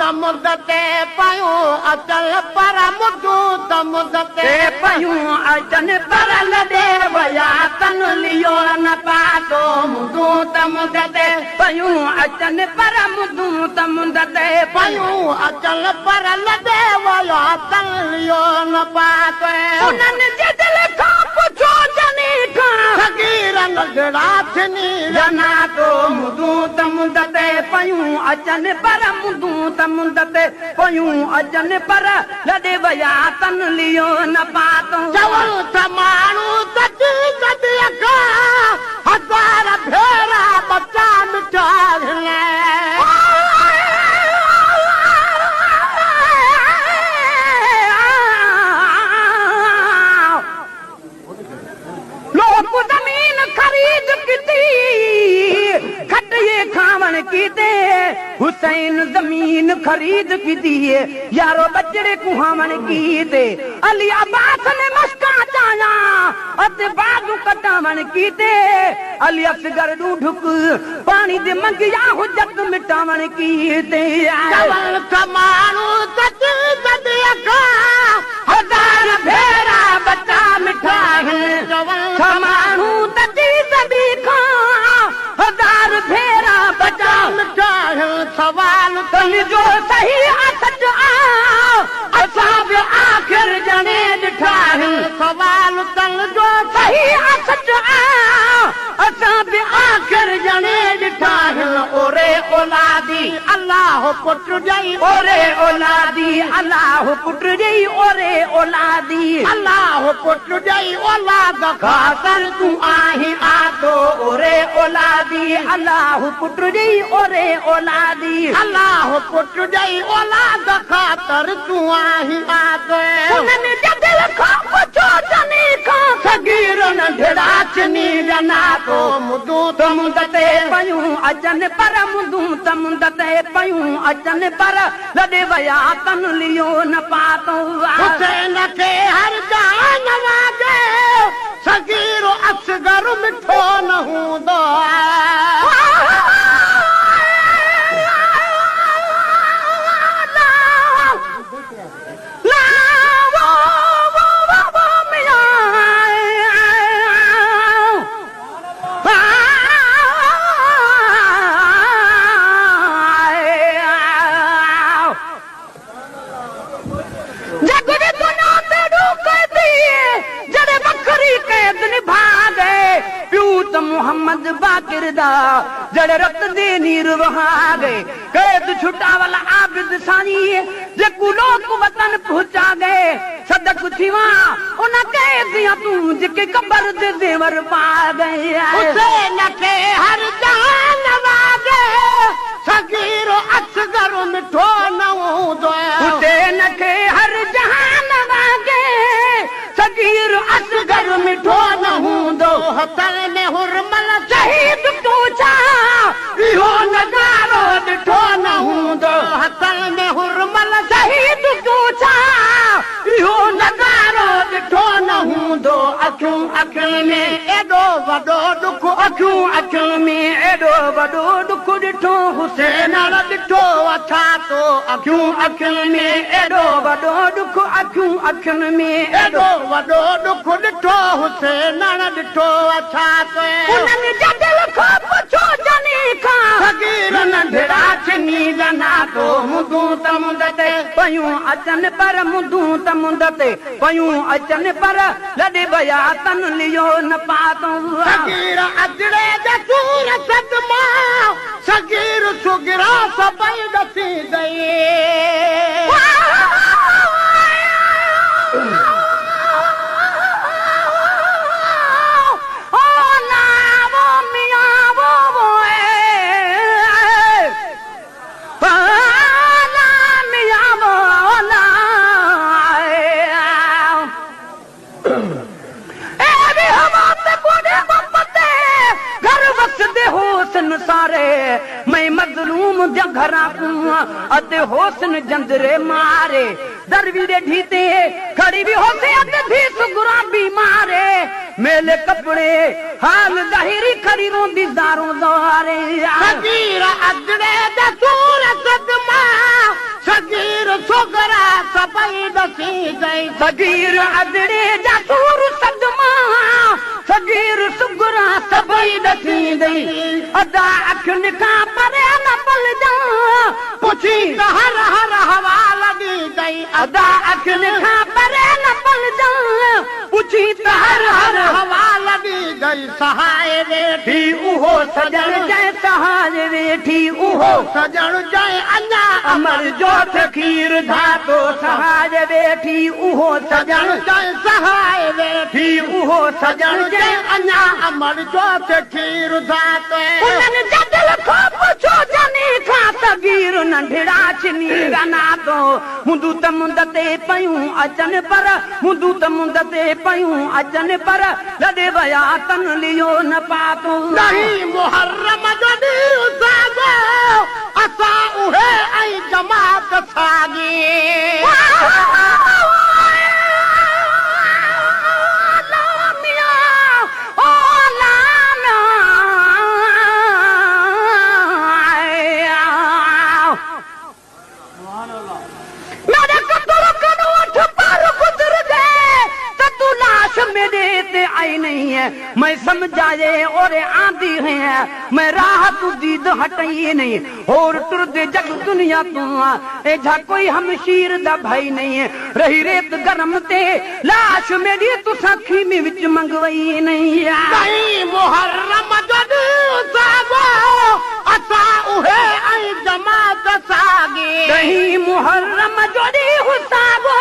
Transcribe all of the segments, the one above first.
ته مند تي پيون اچن پر مدون ته مند تي پيون اچن پر لڏي ويا تن ليو نه پاتو مدون ته مند تي پيون اچن پر مدون ته مند تي پيون اچن پر لڏي ويا تن ليو نه پاتو. انهن جي دل کان پڇو جني کان صغير ننڍڙا ڇني رناتو مدون ته مند تي پيون اچن پر مدون ته مند تي پيون اچن پر لڏي ويا تن ليو نه پاتو. چون ته ماڻهو سچي صديء کان هزار ڀيرا ٻچا مٺا آهن. لوڪ زمين خريد ڪتي کٽئي کاوڻ ڪيتي حسين زمين خريد ڪتي يارو ٻچڙي ڪهاوڻ ڪيتي علي عباس ني مشڪا چايا ات بازو ڪٽاوڻ ڪيتي علي اصغر ڏوڍڪ پاڻي the منگيا حجت مٽاوڻ ڪيتي. چون ته ماڻهو سچي صديء کان هزار ڀيرا ٻچا مٺا آهن. ته ماڻهو سچي صديء کان هزار ڀيرا ٻچا مٺا آهن. سوال تن جو صحيح آ سچ آ اسان به آخر ڄڻي ڏٺا آهن. سوال تن جو صحيح آ سچ آ اسان به آخر ڄڻي ڏٺا آهن. اوري اولادي الله پٽ ڏئي اوري اولادي الله پٽ ڏئي اوري اولادي الله پٽ ڏئي اولاد خاطر تون آهين آتو اوري اولادي الله پٽ ڏئي اوري اولادي الله پٽ ڏئي اولاد خاطر تون آهين آتو. انهن جي دل کان پڇو جني کان صغير ننڍڙا ڇني رناتو مدون ته مند تي پيون اچن پر مدون ته مند تي پيون اچن پر لڏي ويا تن ليو نه پاتو. حسين کي هر جهان واڳي صغير اصغر مٺو نه هوندو. جڳ جي دنيا تي ڏوڪي جڏهن وکري قيد نڀا گئي پيو ته محمد باقر دا جڏهن رت the نير وها گئي قيد ڇٽاول عابد سائين جيڪو لوڪ وطن پهچا گئي صدق ٿيوان ان قيديان تون جيڪي قبر the زيور پا گئي. حسين کي هر جهان واڳي صغير اصغر مٺو نه هوندو. حسين کي هر جهان واڳي صغير اصغر مٺو نه هوندو. هٿن ۾ حرمل شهيد تون ڇا اهو نظارو ڏٺو نه هوندو. هٿن ۾ حرمل شهيد تون ڇا اهو نظارو ڏٺو نه هوندو. اکيون اکين ۾ ايڏو وڏو ڏک اکيون اکين ۾ ايڏو وڏو ڏک ڏٺو حسين ڏٺو اڇا تو. اکيون اکين ۾ ايڏو وڏو ڏک اکيون اکين ۾ ايڏو وڏو ڏک ڏٺو حسين ڏٺو اڇا تو. انهن جي دل کان پڇو جني کان صغير ننڍڙا ڇني رناتو مدون ته مند تي پيون اچن پر مدون ته مند تي پيون اچن پر لڏي ويا تن ليو نه پاتو. صغير اجڙي جا سور صدما صغير صغرا سڀئي ڏسي دئي. ساري مظلوم گهران اڌ حسن جندري ماري دروي ڏيڍي تي کڙي به هوسي اڌ ٿي سگرا بيماري ميلي ڪپڙي حال ظاهري کڙي روندي زارو زاري. صغير اجڙي جا سور صدما सभई ॾसींदई। सगीर अदड़े जा सूर सदमा, सगीर सुगरा सभई ॾसींदई। अदा अखियुनि खां परे न पलजां, पुछी त हर हर हवा लॻींदई। अदा अखियुनि खां परे न पलजां, पुछी त हर हर हवा लॻींदई। सहाय वेठी उहो सजण जंहिं सहाय वेठी, उहो सजण जंहिं अञा अमर जो खीर धातो। सहाय वेठी उहो सजण जंहिं सहाय वेठी, उहो सजण जंहिं अञा अमर जो खीर धातो। उन्हनि जदल खां पुछो जनी खां सगीर नंढड़ा छिनी नातो। मुंदू त मुंद ते पयूं अचनि पर, मुंदू त मुंद ते पयूं अचनि पर, लॾे वया तन लियो न पातो। ॾहीं मुहर्रम जो ॾींहुं साॻो, असां उहे ऐं जमात साॻी। आई नहीं है, मैं समझाए और आंदी है, मैं राह तू दीद हटई नहीं। और तुरदे जग दुनिया तू ए झा कोई हमशीर दा भाई नहीं है। रही रेत गरम ते लाश मेरी तुसा खीमे विच मंगवई नहीं है। ॾहीं मुहर्रम जो ॾींहुं साॻो, असां उहे ऐं जमात साॻी। ॾहीं मुहर्रम जो ॾींहुं साॻो,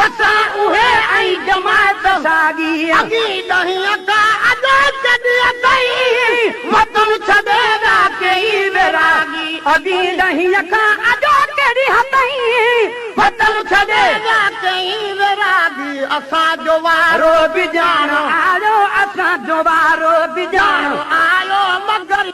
असां उहे ऐं जमात साॻी। अॻी ॾहीं खां अॼु जॾीं ताईं वतन छॾे विया केई वैरागी। अॻी ॾहीं खां अॼु कहिड़ी ताईं वतन छॾे विया केई वैरागी। असांजो वारो बि ॼाण आयो, असांजो वारो बि ॼाण आयो, मगर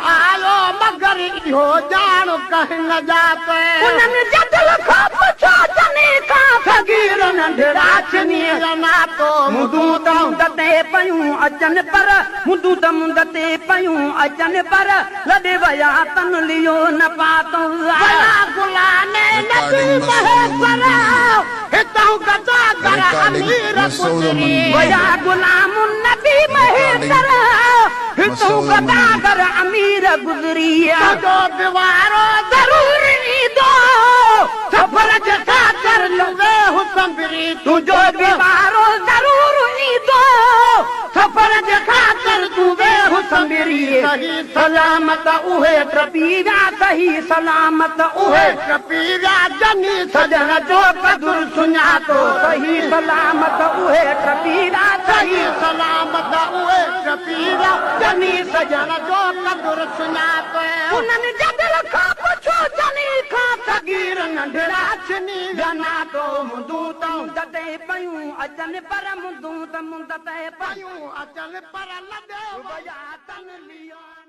आयो, मगर इहो ॼाण कंहिं न ॼाते। उन्हनि जदल खां पुछो जनी खां सगीर नंढड़ा छिनी नातो। मुंदू त मुंद ते पयूं अचनि पर, मुंदू त मुंद ते पयूं अचनि पर, लॾे वया तन लियो न पातो। गुलाम नबी महेश्वर, हितां गदा गर अमीर गुज़री। वया गुलाम नबी महेश्वर, हितां गदा गर अमीर गुज़री। तुंहिंजो बि वारो ज़रूर ईंदो, सफ़र जे खातिर वेह संभरी। तुंहिंजो बि वारो ज़रूर ईंदो, सफ़र जे खातिर तूं वेह संभरी। सही सलामत उहे टपी विया, सही सलामत उहे टपी विया, जनी सजण जो कदुर सुञातो। सही सलामत उहे टपी विया, सही सलामत उहे टपी विया, जनी सजण जो कदुर सुञातो। उन्हनि जदल खां पुछो जनी खां सगीर नंढड़ा छिनी नातो। मुंदू त मुंद ते पयूं अचनि पर, मुंदू त मुंद ते पयूं अचनि पर, लॾे वया तन लियो।